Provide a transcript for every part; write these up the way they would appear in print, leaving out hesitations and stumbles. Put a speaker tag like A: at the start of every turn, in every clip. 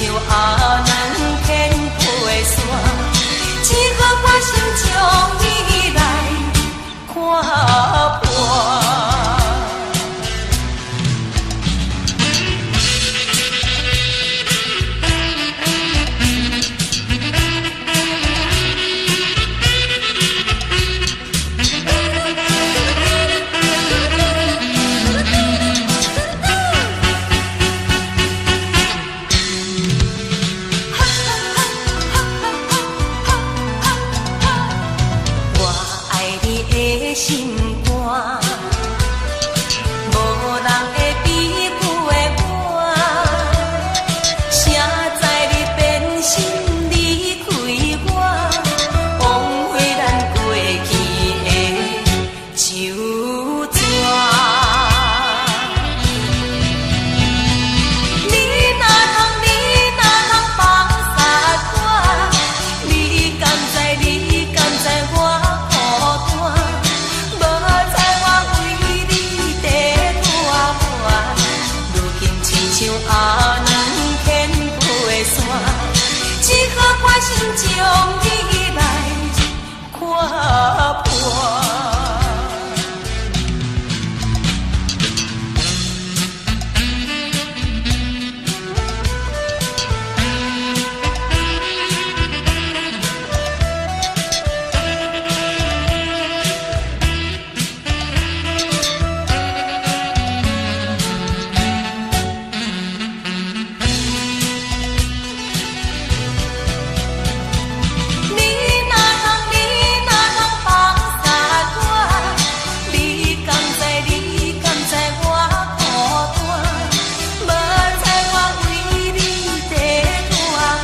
A: 像阿兩天飛沙，只好決心將你來看破。我愛你的心肝，無人會比久的我。誰知你變心離開我，枉費咱過去的酒紙。你哪通，你哪通放殺我？你敢知，你敢知我孤單？無彩我為你在拖磨，如今親像阿兩天飛沙，只好決心將你來看破。你哪通，你哪通放殺我？你敢知，你敢知我孤單？無彩我為你在拖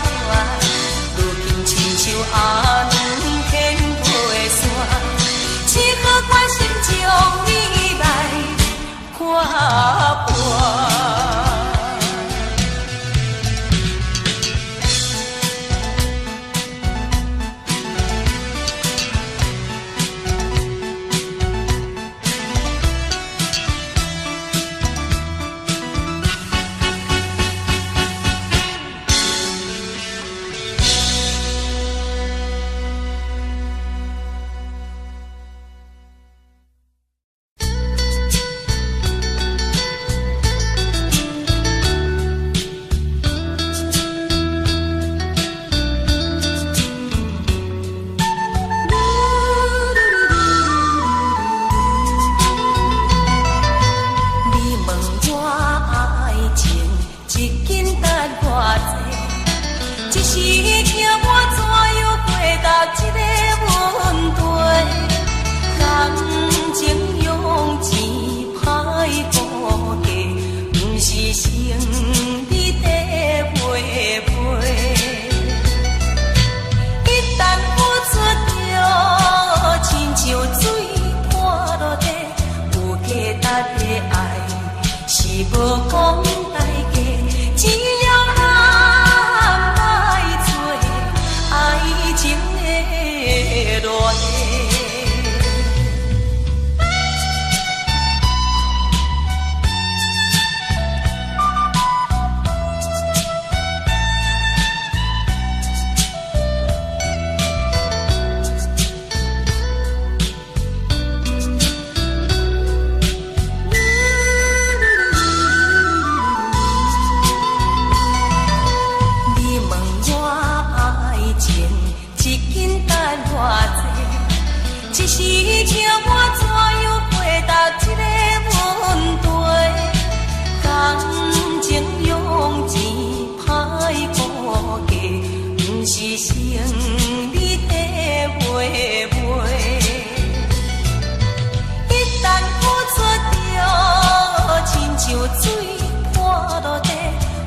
A: 磨，如今親像阿兩天飛沙，只好決心將你來看破。你問我愛情一斤值偌濟？一時叫我怎樣回答這個問題？感情用錢歹估計，毋是生理在陪陪。一旦付出就親像水潑落地，有價值的愛是無講代價，只要咱莫做愛情的奴隸。你問我愛情一斤值偌濟？一時叫我怎樣回答這個問題？感情用錢歹估計，毋是生理在陪陪。一旦付出就親像水潑落地，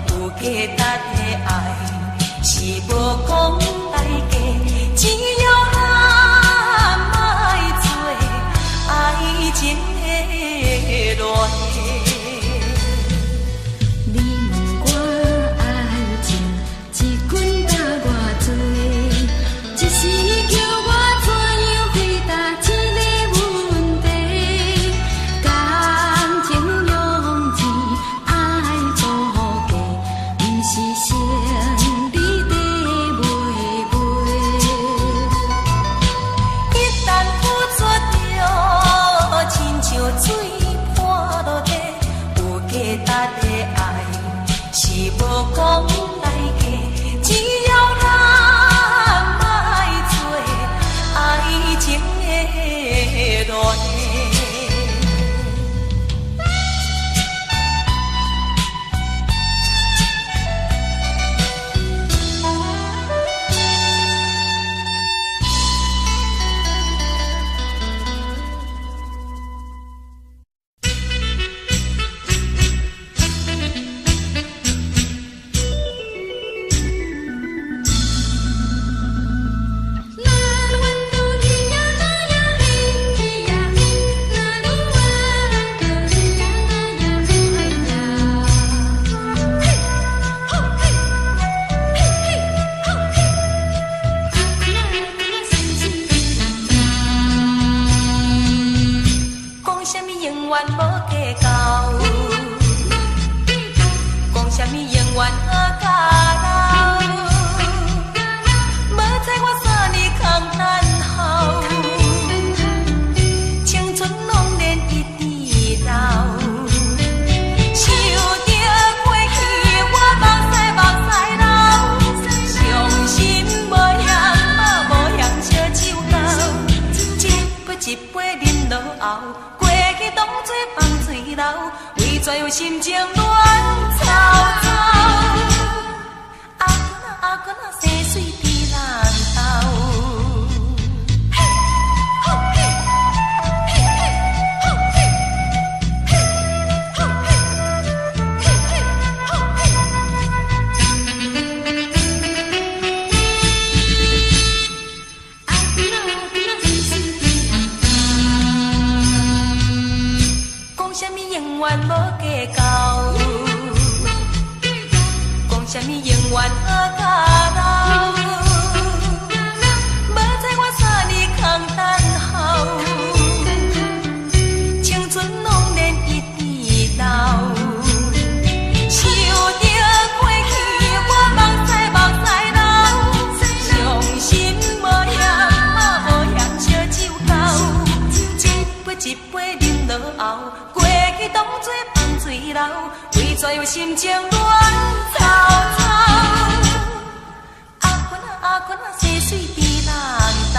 A: 有價值的愛是無講代價，只要咱莫做愛情的奴隸。
B: 你問我愛情一斤值偌濟？一時叫我怎樣回答這個問題？感情用錢愛估計，毋是生。
A: 好甲老。无知我三年空等候，青春枉然一直流。想著過去，我目屎目屎流，傷心無嫌嘛無嫌燒酒厚，一杯一杯啉落喉，過去當作放水流，為怎樣心情亂糟糟？阿公啊阿公啊，生水佇人頭。嘿，吼嘿，嘿嘿，吼嘿，嘿，吼嘿，嘿嘿，吼嘿。
B: 阿公啊阿公啊，生水佇人頭。
A: 講啥物永遠無計較，講啥物永遠好甲老。無知我三年空等候，青春枉然一直流。想著過去，我目屎目屎流，傷心無嫌嘛無嫌燒酒厚，一杯一杯啉落喉，過去當作放水流，為怎樣心情亂糟糟？阿公啊阿公啊，生水佇人頭。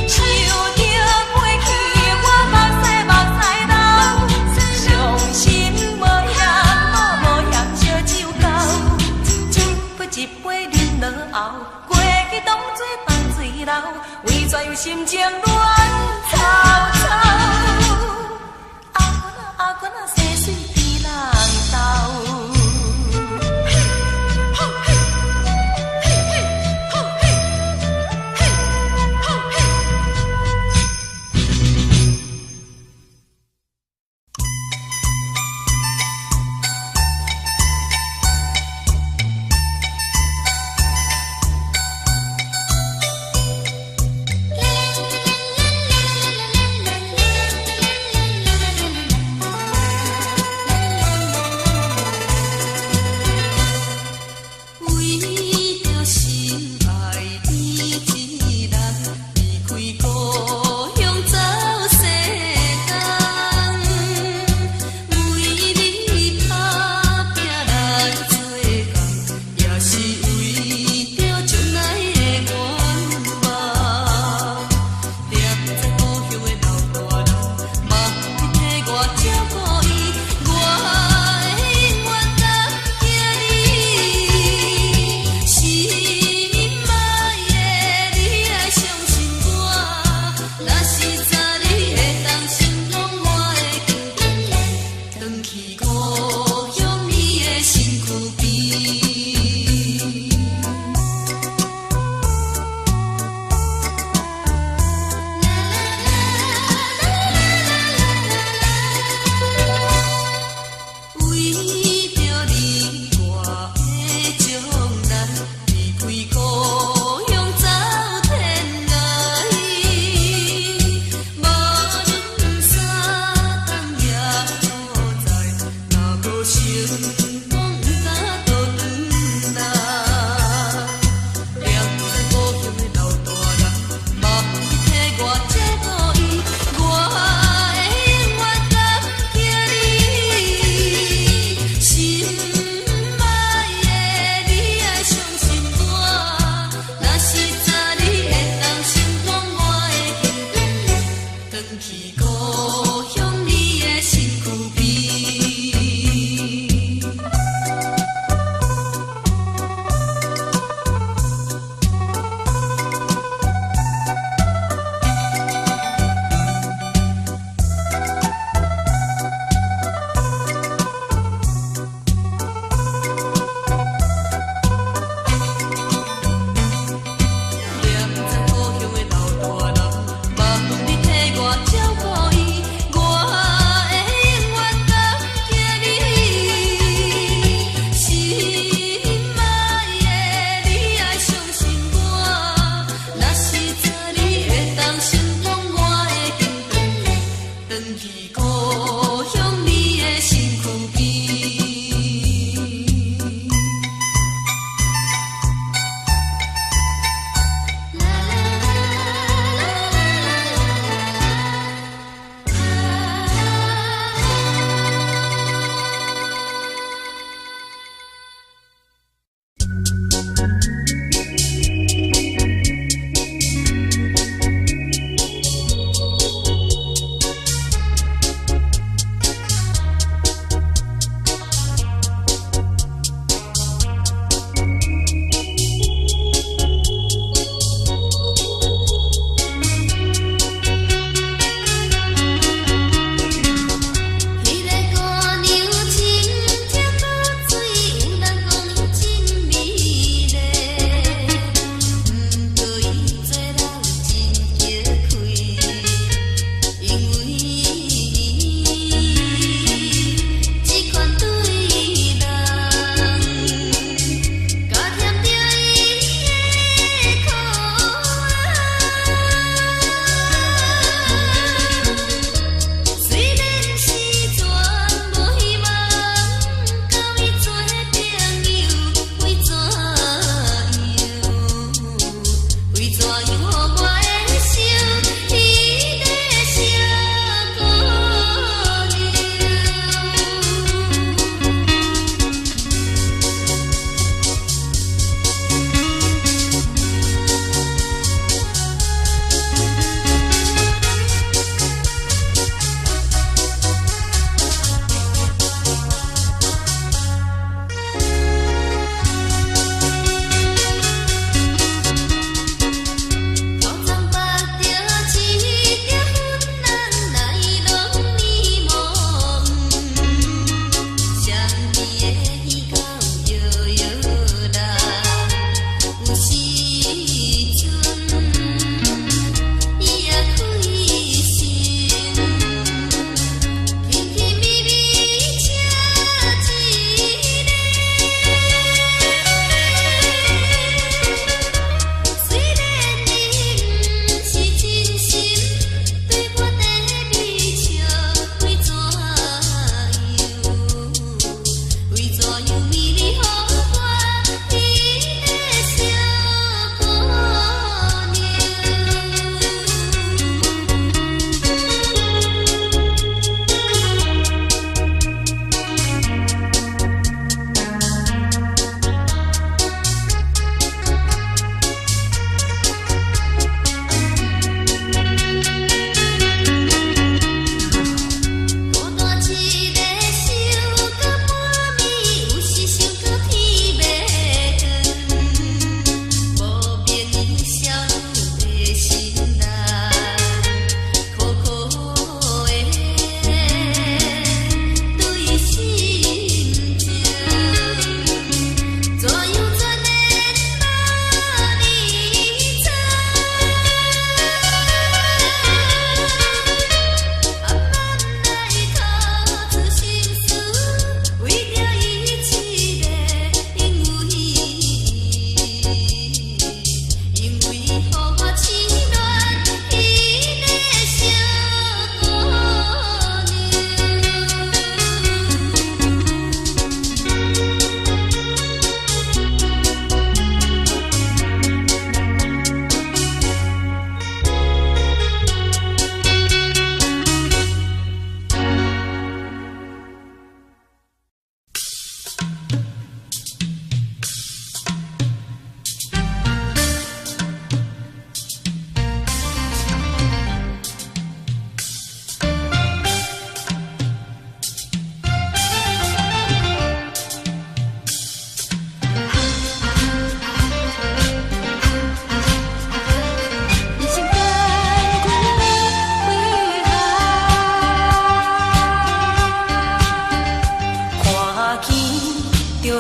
A: 想著過去，我目屎目屎流，傷心無嫌嘛無嫌燒酒厚，一杯一杯啉落喉，過去當作放水流，為怎樣心情亂糟糟？阿公啊阿公啊，生水佇人頭。嘿，吼嘿，嘿嘿，吼嘿，嘿，吼嘿。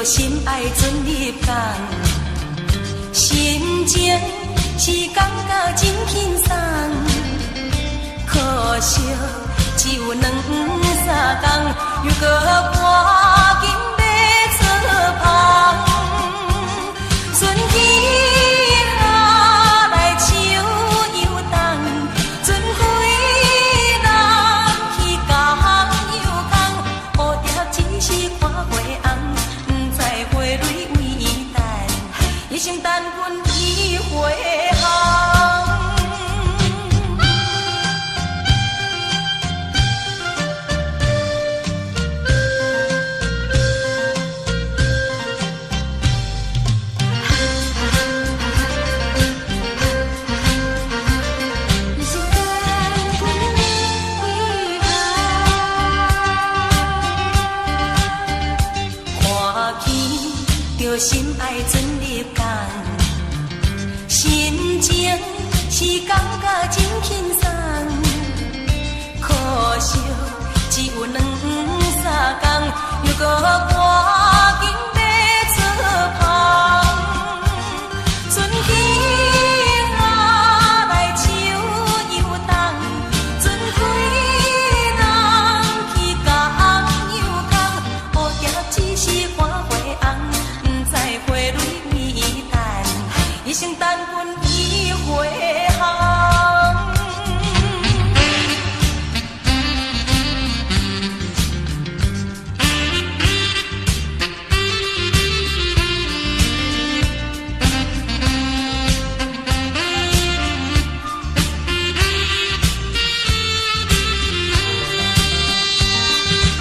A: 著心愛陣入工，心情是感覺真輕鬆。可惜只有兩三工，猶閣趕緊欲出帆。船起下來手又重，船開南去工又空，蝴蝶只是看花紅，不知花蕊為等，一生等阮去花行。
B: 一生等阮去花
A: 看见著心愛陣入工，心情是感覺真輕鬆。可惜只有兩三工，猶閣趕緊欲出帆。船起下來手又重，船開南去工又空，蝴蝶只是看花紅，不知花蕊為等，一生等阮去花行。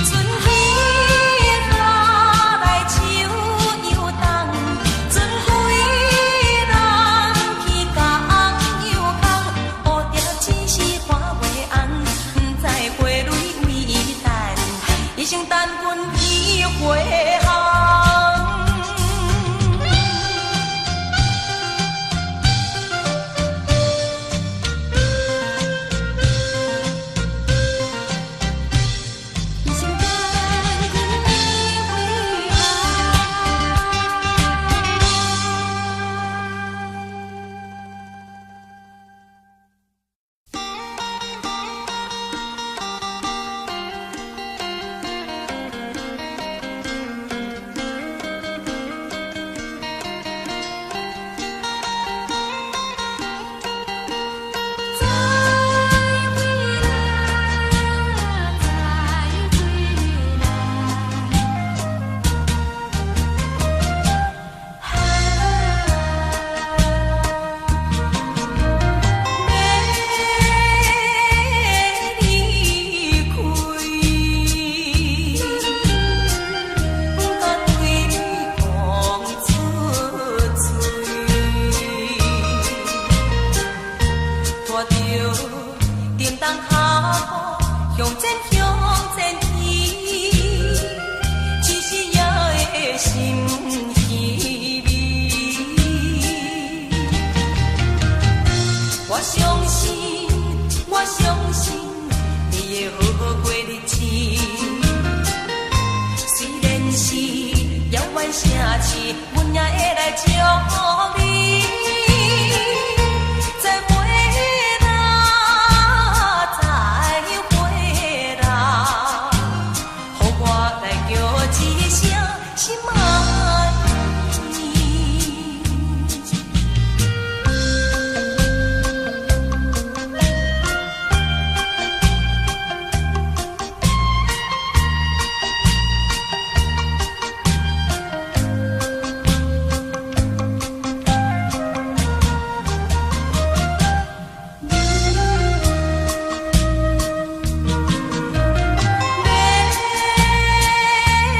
A: 船起下來手又重，船開南去工又空，蝴蝶只是看花紅，不知花蕊為等，一生等阮去花行。
B: 一生等阮去花行。再回來，再回來。
A: 欲離開，不敢對你講出嘴，拖著沉重跤步向前向前去，只是也會心稀微。我相信，我相信你會好好過日子。雖然是遙遠城市，阮也會來祝福你。再會啦，再會啦，予我來叫一聲心愛你。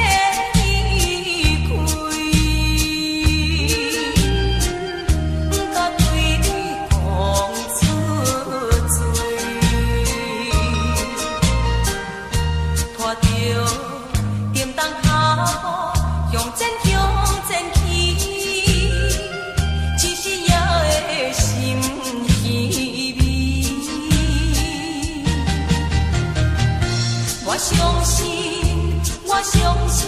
A: 欲離開，不敢對你講出嘴，拖著沉重跤步向前向前去，只是也會心稀微。我相信，我相信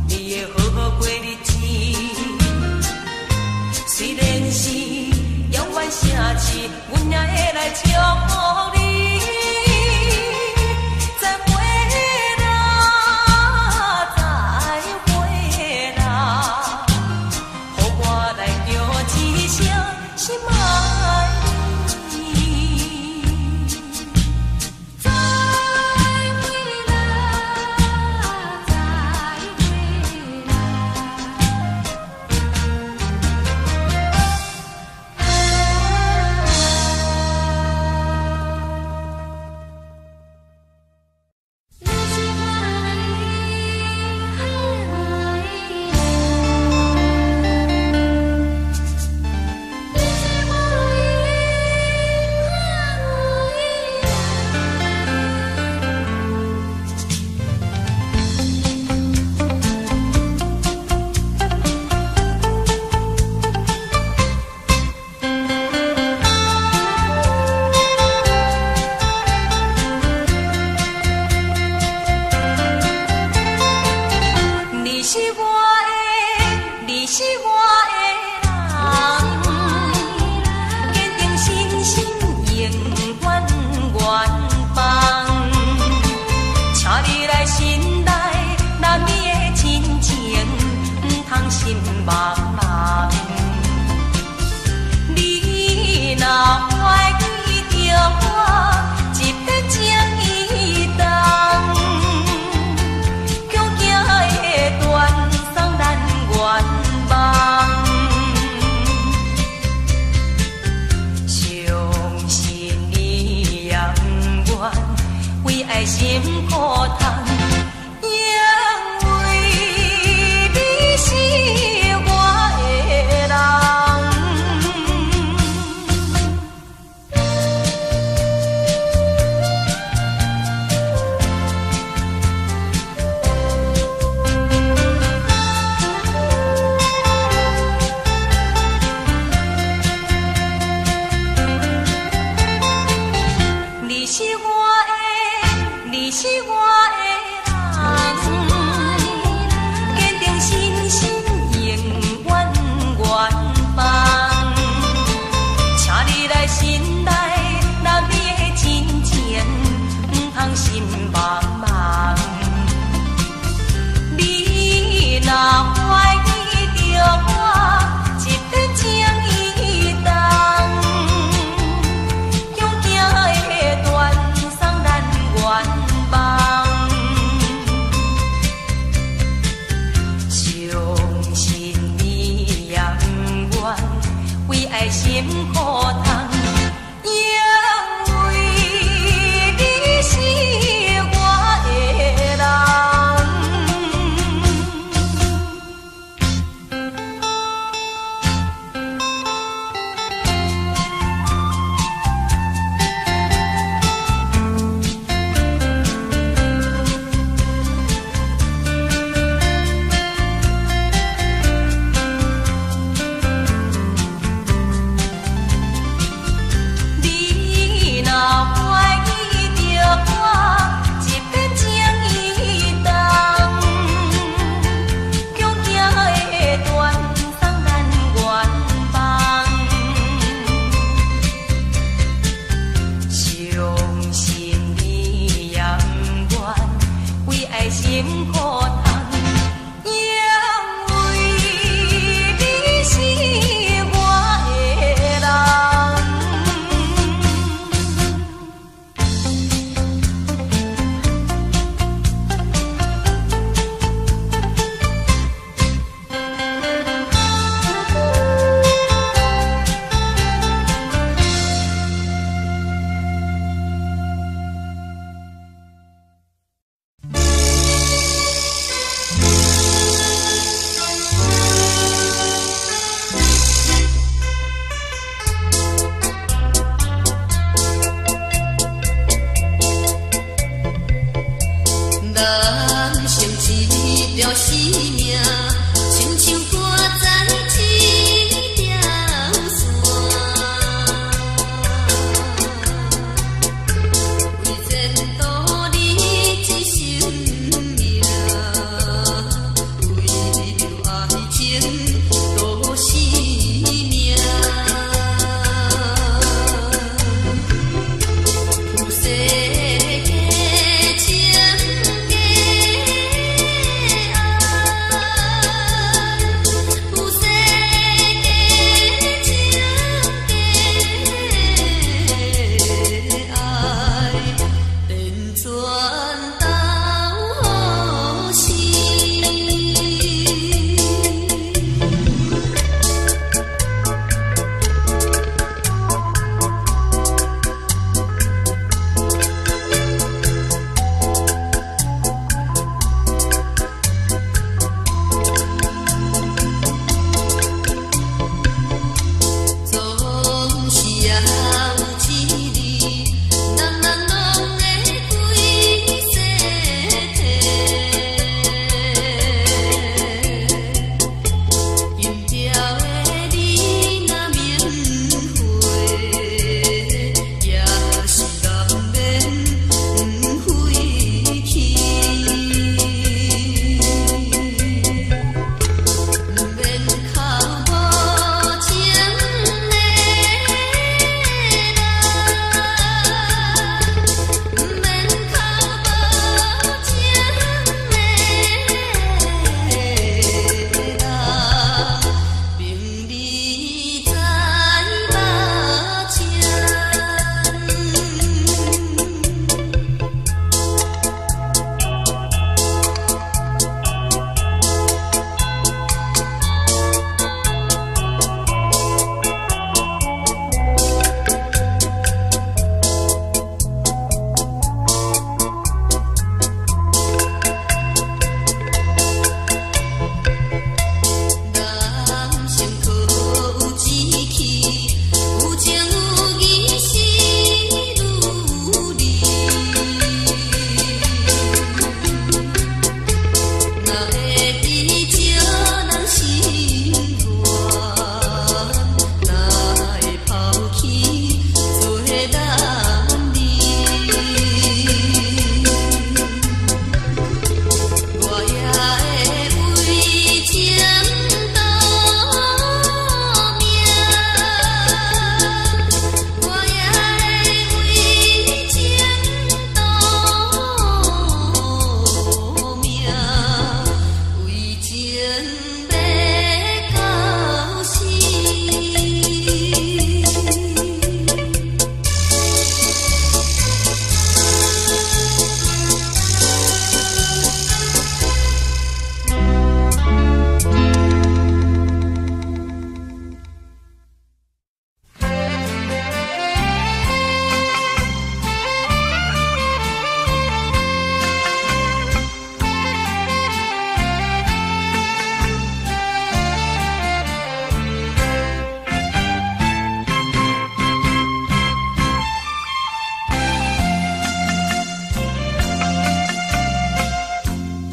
A: 你會好好過日來祝福你，再會啦，再會啦，予我來叫一聲心愛你。再會啦，再會啦。你是我的人，你是我的人。
C: 你是我的，你是我的人，堅定信心，永遠願放。請你來信賴男兒的真情，毋通心茫茫。你若懷記著我，一片情意重。強行的斷送咱願望，相信你也不願為愛心苦痛，因為你是我的人。你是我的，你是我的人，堅定信心，永遠願放。請你來信賴男兒的真情，毋通心茫茫。你若懷記著我，一片情意重。強行的斷送咱願望，相信你也不願為愛心苦痛，因為你是我的人。你若懷記著我，一片情意重，強行的斷送咱願望，相信你也不願為愛心苦痛，因為你是我的人。
B: 人生一條生命，親像掛在一條線，為前途你一生命，為著愛情賭性命。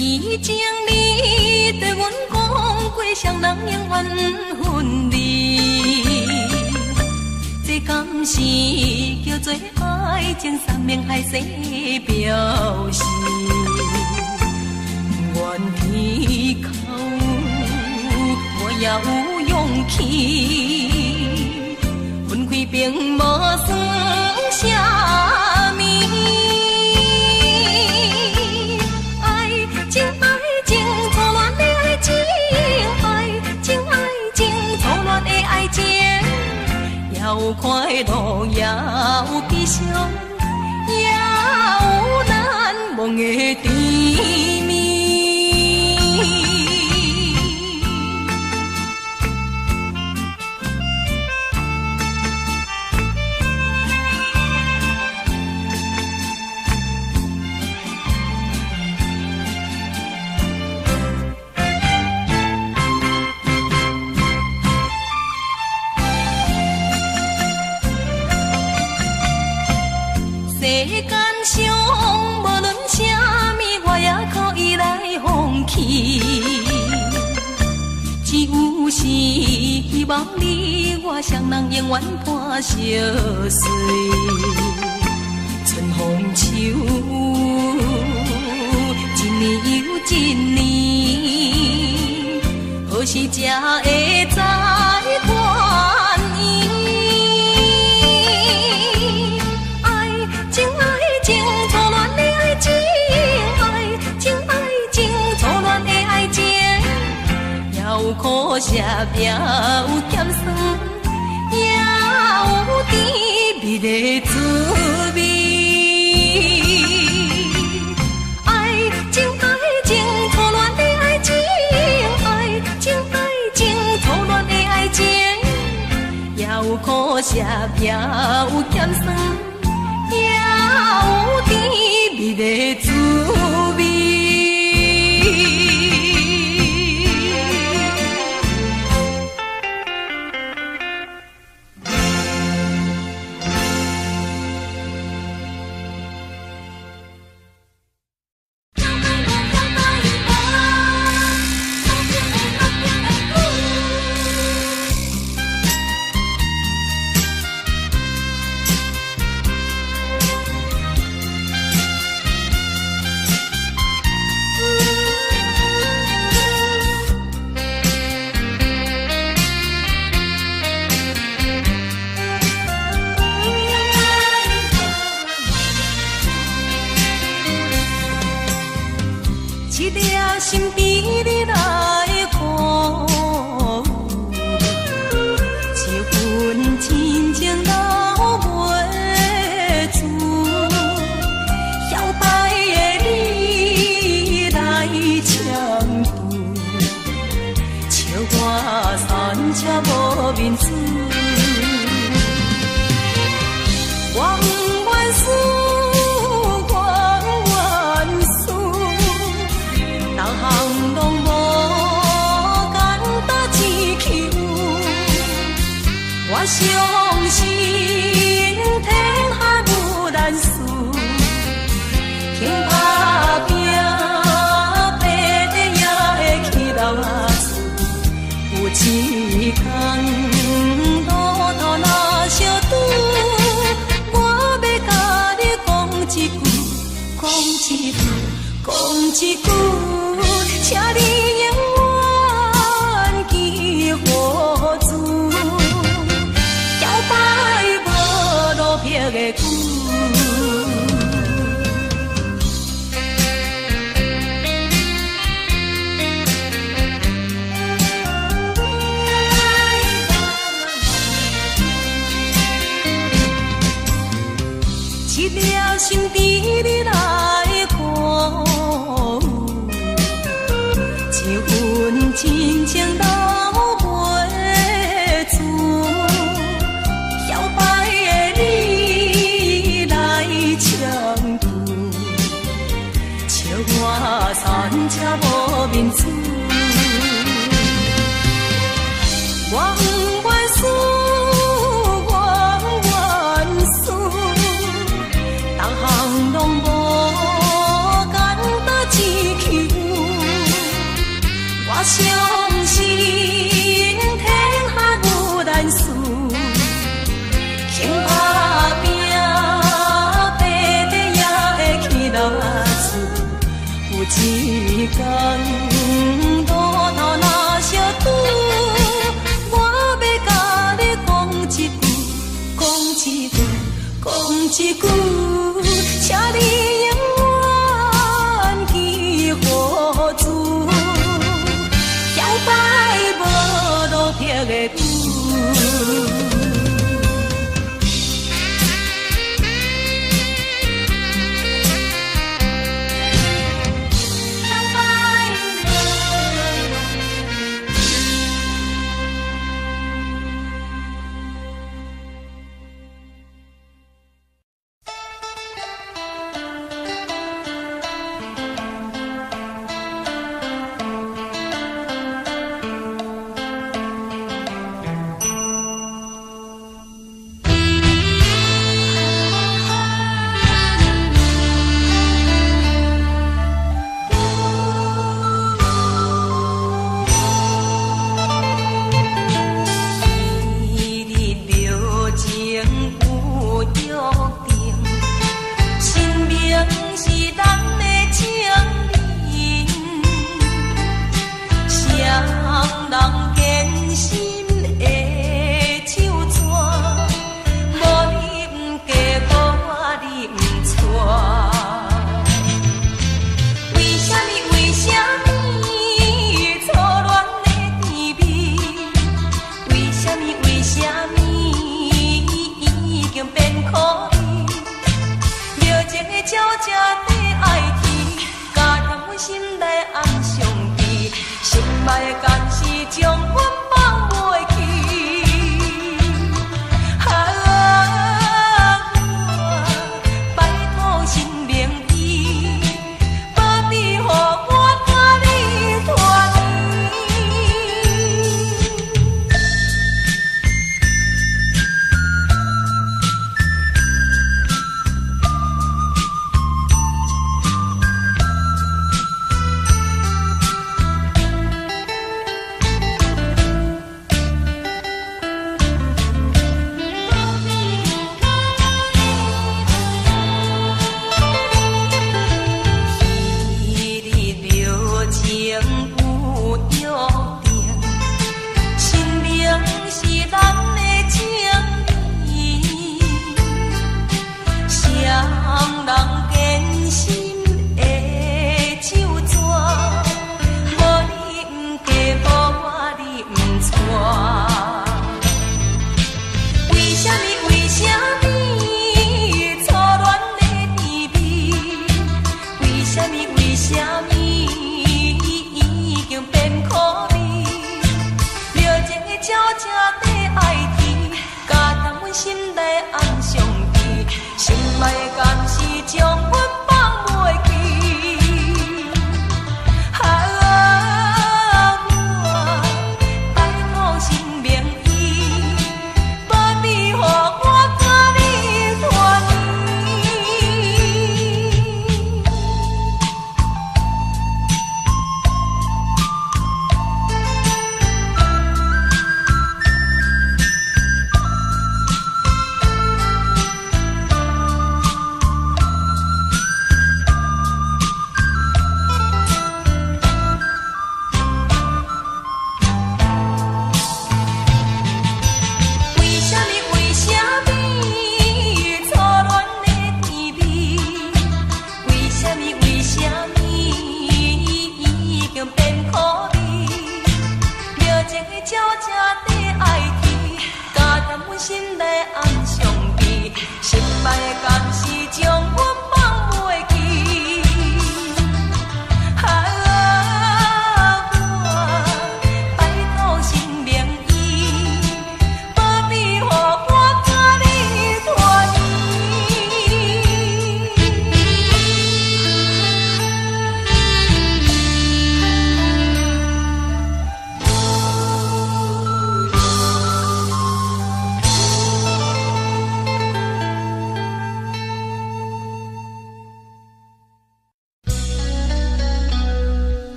A: 以前你對阮講過，雙人永遠毋分離。這敢是叫做愛情山盟海誓表示？怨天口，我也有勇氣，分開並無算啥物。愛情愛情錯亂的愛情，愛情愛情錯亂的愛情，也有快樂，也有悲傷，也有難忘的甜蜜。世間上無論啥物，我也可以來放棄。只有是希望你我雙人永遠伴相隨。春風秋雨，一年又一年，何時才會再團圓？愛情愛情錯亂的愛情，愛情愛情錯亂的愛情，也有苦澀，也有鹹酸，也有甜蜜的滋味。愛情愛情錯亂的愛情，愛情愛情錯亂的愛情，也有苦澀，也有鹹酸，也有甜蜜的滋味。一粒心伫你內庫，一份親情留袂住，搖擺的你來相拄，笑我散赤無面子，我不願輸，我不願輸。逐項攏無簡單，只求我相信天下無難事，肯打拼，爬得也會去老厝。有一天路途若相拄，我欲共你講一句，講一句，講一句，請你永遠記予住，搖擺無路泊的久。一粒心佇你內庫，一份親情留袂住，搖擺的你來相拄，笑我散赤無面子。我不願輸，我不願輸，逐項攏無簡單，只求。嘛會甘是將阮放袂去。啊，我拜託神明天，保庇予我佮你團圓。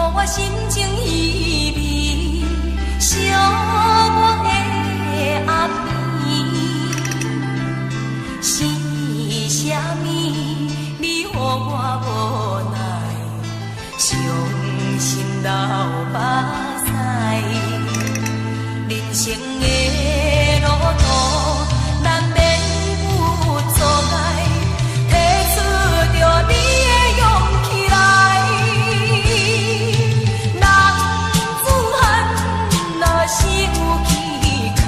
A: 予我心情依味，寂寞的暗暝，是啥物？你予我無奈，傷心流目屎。人生的路途難免有阻礙，提出著你的勇氣來。男子漢若是有氣概，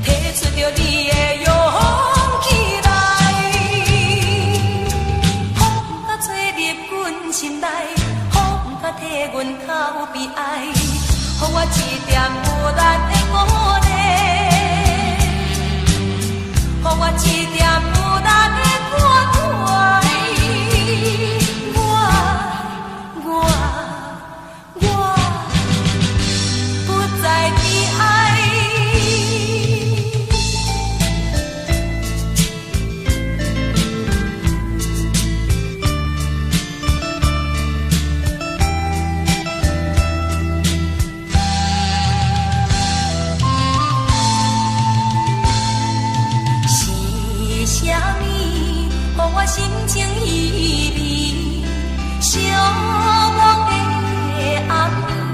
A: 提出著你的勇氣來。風甲吹入阮心內，雨甲替阮哭悲哀，予我一點無力的鼓勵，予我一點無力的關懷。我我我不再悲哀。是啥物予我心情依味，寂寞的暗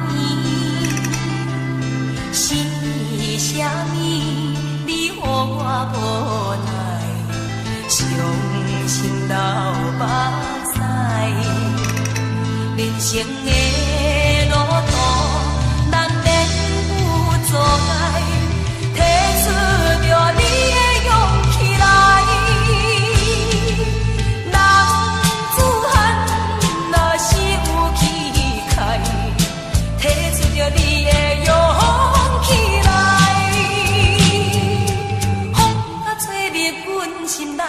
A: 暝？是啥物你予我無奈，傷心流目屎？人生的路途難免有阻礙，提出著你的勇氣來。男子漢若是有氣概，提出著你的勇氣來。風甲吹入阮心內，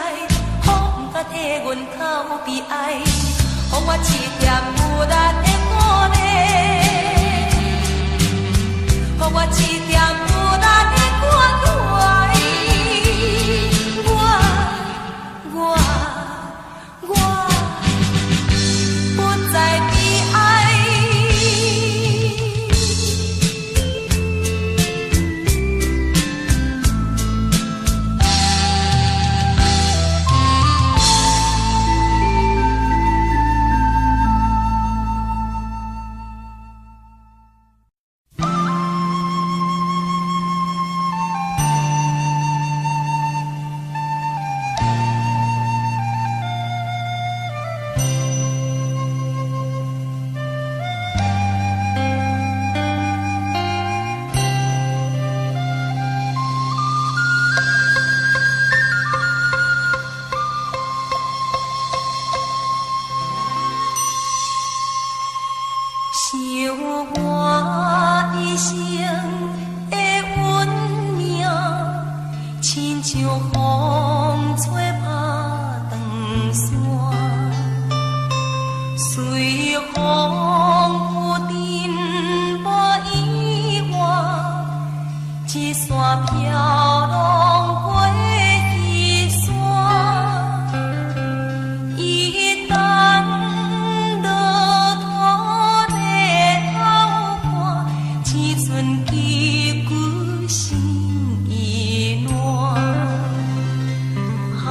A: 雨甲替阮哭悲哀，予我一點無力的鼓勵，予我一點無力的關懷。我我我不再悲哀。想我一生的運命，親像風吹拍斷線，隨風浮沉無意外，一線飄浪過彼山。一旦落土低頭看，一寸肌骨心已軟。啊，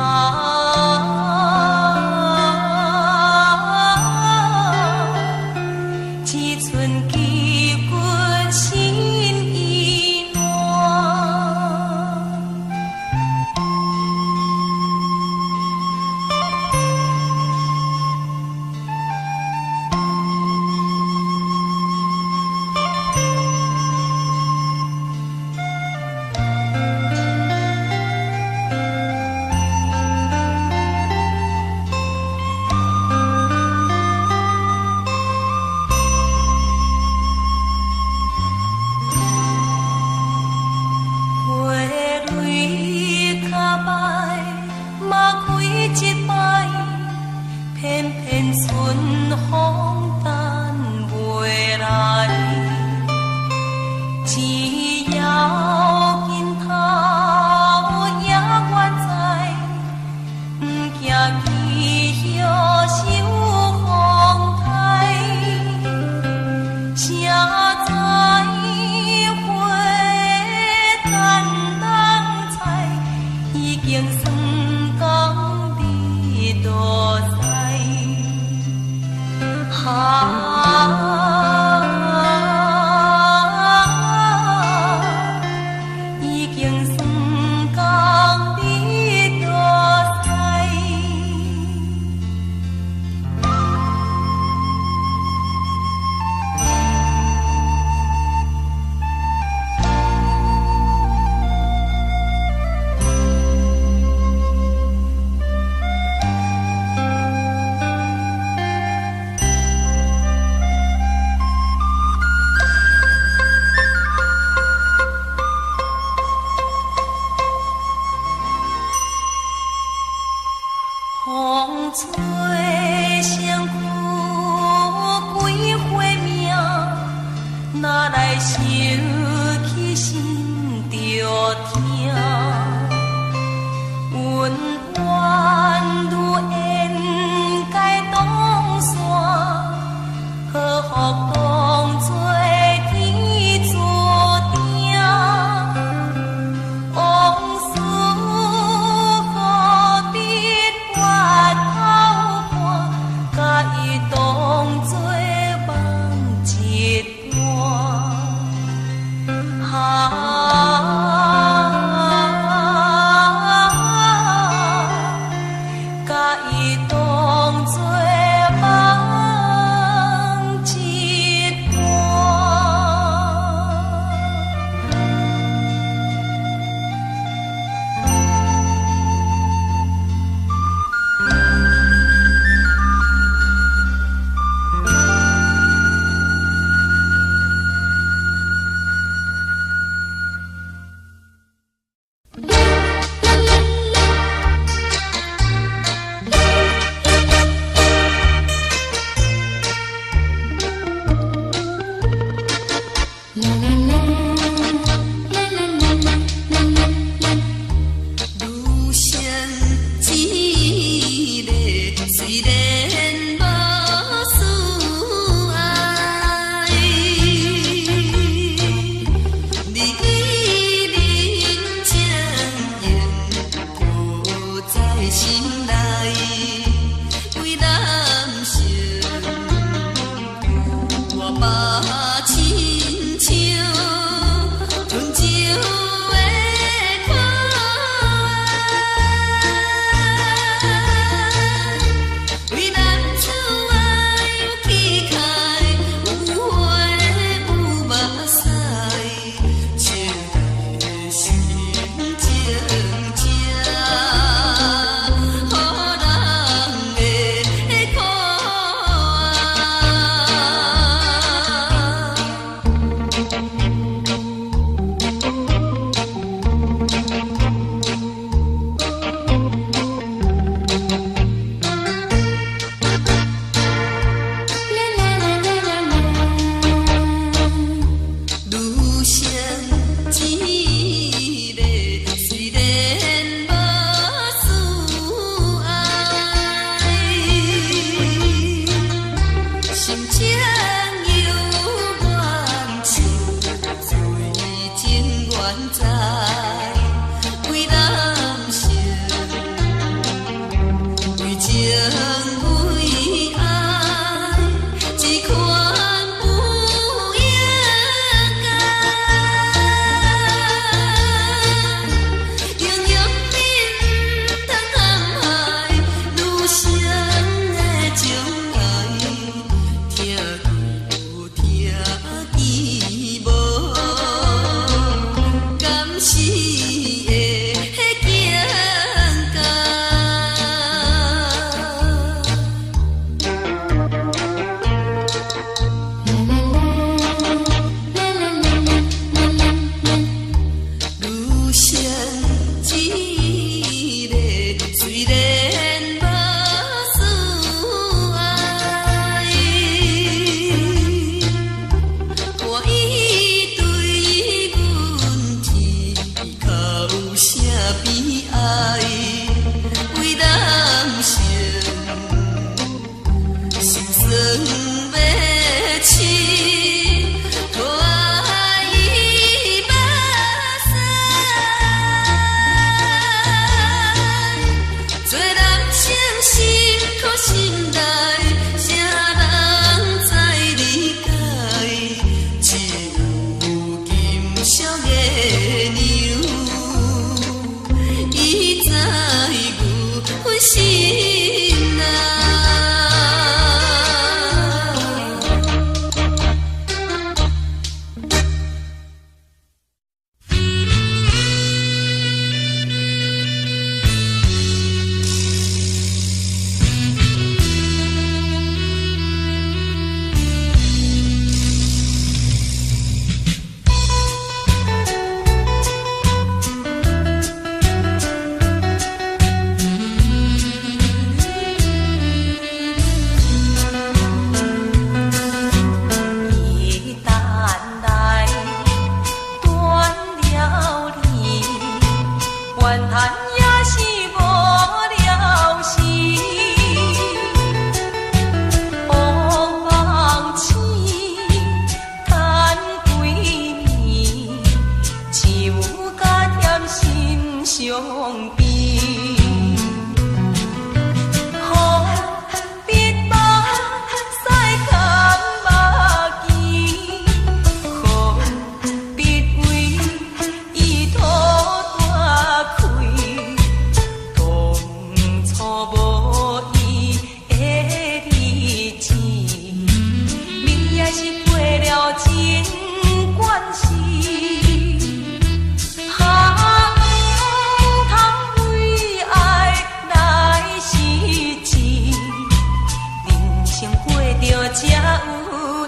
C: 有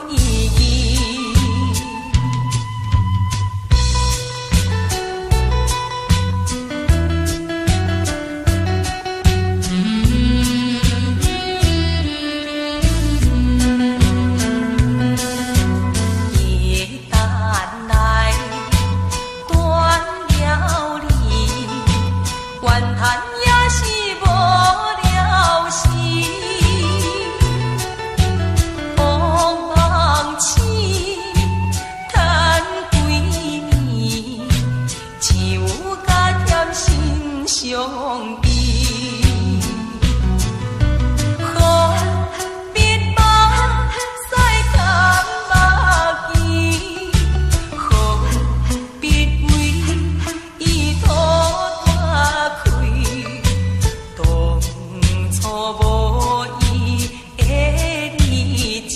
C: 意義。伊等來斷了理，怨嘆也是無了時。往夢醒，嘆幾暝，只有甲甜心相比。何必目屎含目墘？何必為伊肚大開？當初無伊的日子，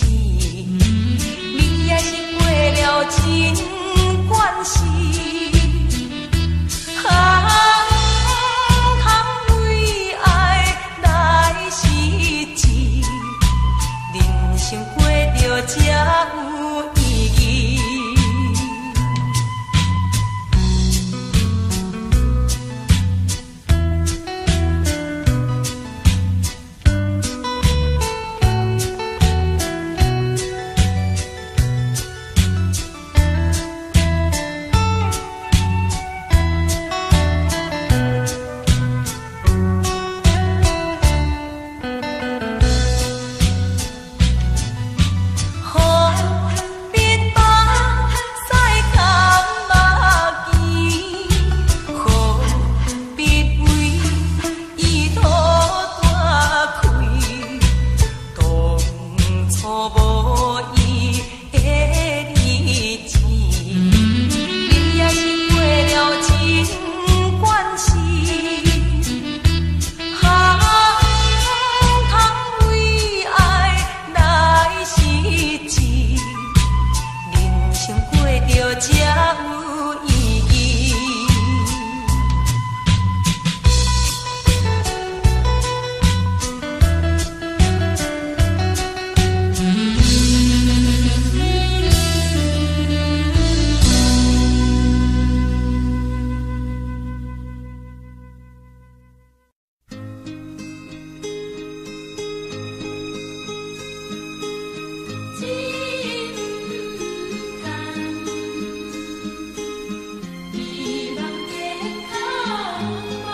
C: 你也是過了真慣勢。啊，毋通為愛來失志，人生過著才有意義。何必目屎含目墘？何必為伊肚大開？當初無伊的日子，你也是過了真慣勢。啊，毋通為愛來失志，人生過著才有意義。
B: 真毋甘，希望健康吧。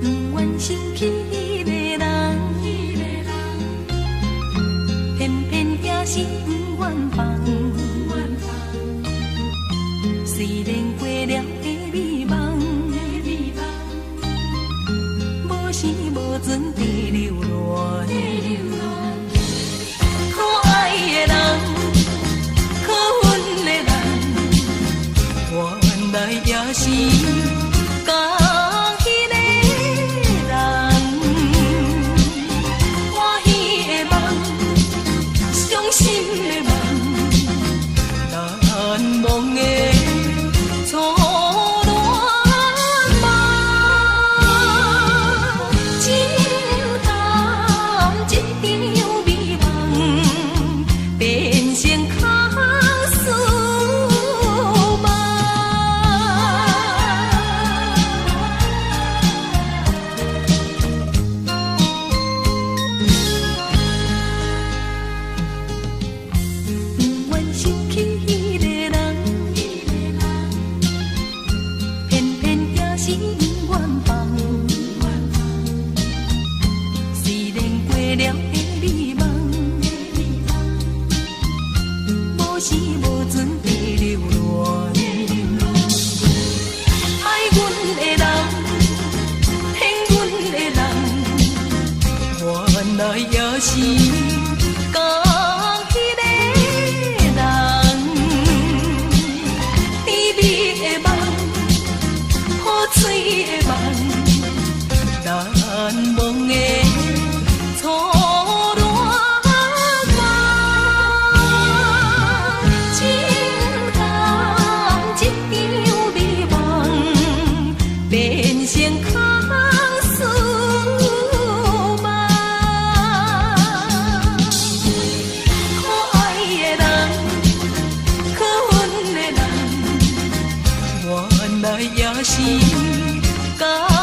C: 不願生氣的人，偏偏也是不願放。雖然過了的美夢，無時無陣地流連。可愛的人，可恨的人，原來也是仝彼个人。歡喜的夢，傷心的夢，難忘的初戀夢。真甘這場美夢變成空思夢。
A: 原來也是感。